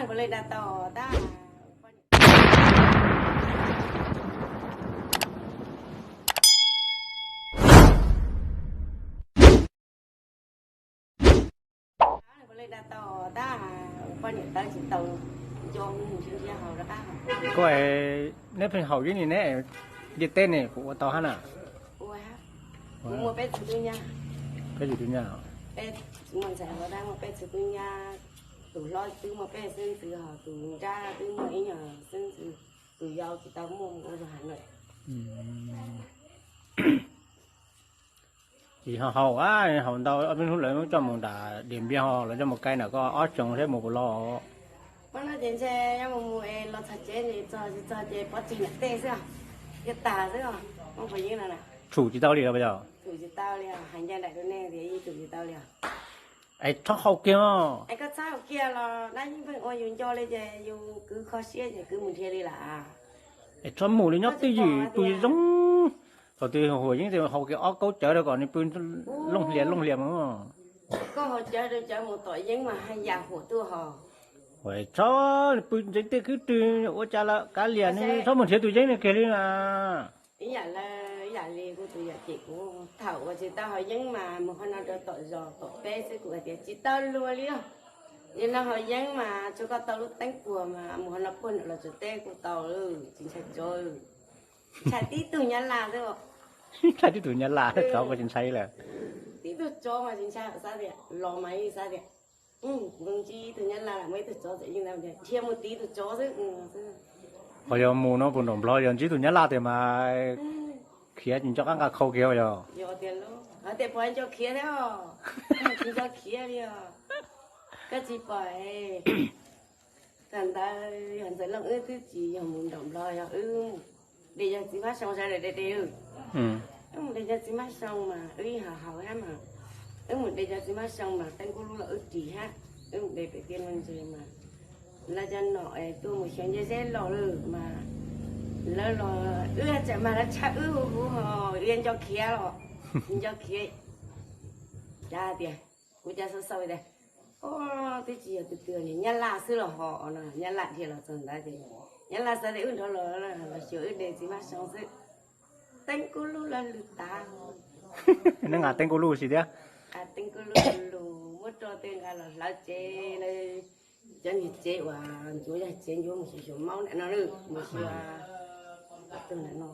Puas li da tau tab? Puas li da tau tab? Poj niam tawb tsis tau nco ntshe ntshe haus rov qab. Koj, neb pheej haus yeeb li ne, ntiaj teb ne kuv ua tau hab na. Ua, kuv muaj peb txwv tub nyab. Peb txwv tub nyab. Peb muaj ntxhais hluas tab muaj peb txwv tub nyab. Tus hlob twb muaj peb xeeb ntxwv, ho tus nrab twb muaj ib nyuag xeeb ntxwv. Tus yau tsis tau muaj mus ua zog Has Nois. Tsis haus, haus ntau ob peb hnub lawv coj mus nram Diam Npiam, ho lawv coj mus kaij nram koj ob xyoos seb mus puas los. Pab no ces ntshe yuav mus mus es los txog tsev es txog tsis txog ces pov tseg nram tej xwb. Yog tag xwb os, muab puas yeeb no na. Tshum tsis tau li los yog? Tshum tsis tau li os, hais ncaj nraim rau nej tias yeej tshum tsis tau li os. Es txhob haus kiag os. Es koj txhob haus kiag los dab yeej pheej ua yus nco li ces yus kwv kho siab ces kwv mus nrhiav li lawm. Es txhob mus li, nyob twj ywm pw zoo. Thaum twg haus yeeb ces haus kiag ob kaub cawv rau kom nws pw looj hlias looj hlias mus. Koj haus cawv rau cawv mus tom yeeb mas haj yam huam tuaj hos. Txhob pw ntsev tej khwb rwg ua cas lawm kav liam, nws txhob mus nrhiav tus yeeb no kiag li na. Ib yam li, ib yam li kuv tus yam cem kuv, thaum uas tsis tau haus yeeb mas mus qhov no rau tom zos tom peb xwb kuv hais tias tsis tau luag li os. Nim no haus yeeb mas tsuas koj tau lub teeb puag mas mus qhov no puag nram Los Tsuas teb kuj tau, tsis ntshai tsov. Ntshai tib tug Nyab Laj xwb. Ntshai tib tug Nyab Laj, tsov kuj tsis ntshai lawm. Tib tug tsov mas tsis ntshai, xav tias los mas yeej xav tias kuv ntsib ib tug Nyab Laj lawm, muaj ib tug tsov txawm yeej dhia mus tiv tus tsov xwb. Ho yog mus no puas nraum Nplog yog ntsib tus Nyab Laj tiag mas khiav tsis nco qab nqa khau kiag yog. Yog tias, tias puas nco khiav thiab os? Tsis nco khiav li os. Koj tsis pom, thaum ntawd yog Ntxawm Looj wb twb tsis yog mus nraum Nplog, yog wb de yawg txiv Mab Soo sawv daws de de. Wb mus de yawg txiv Mab Soo mas wb ib haus haus hab mas wb mus de yawg txiv Mab Soo mas teeb kub lub los wb ris hab, wb mus de pem tiaj nuj ntses mas lawv cov nom es tuaj mus xyuas ncej zeb los lawm mas lawv los wb tseem mas lawv tshaj wb huv huv ho wb nco khiav los, nco khiav. Cas tias, kuv cas xav xav tias, o, twb tsis yog tus twg, niag Nyab Laj xwb los ho no, Nyab Laj dhia los txog ntawd ces Nyab Laj xav tias wb nrov los, los xyuas wb de txiv Mab Soo xwb. Teeb kub lub lawv lwm tas. Neb nqa teeb kub lub si thiab. Teeb kub lub lus muab rau tej nqa los hlawv tsev, cov niag tsev uas ncuav yog tsev ncuav mus xyuas xyuas maub nram no, mus xyuas tus nram no.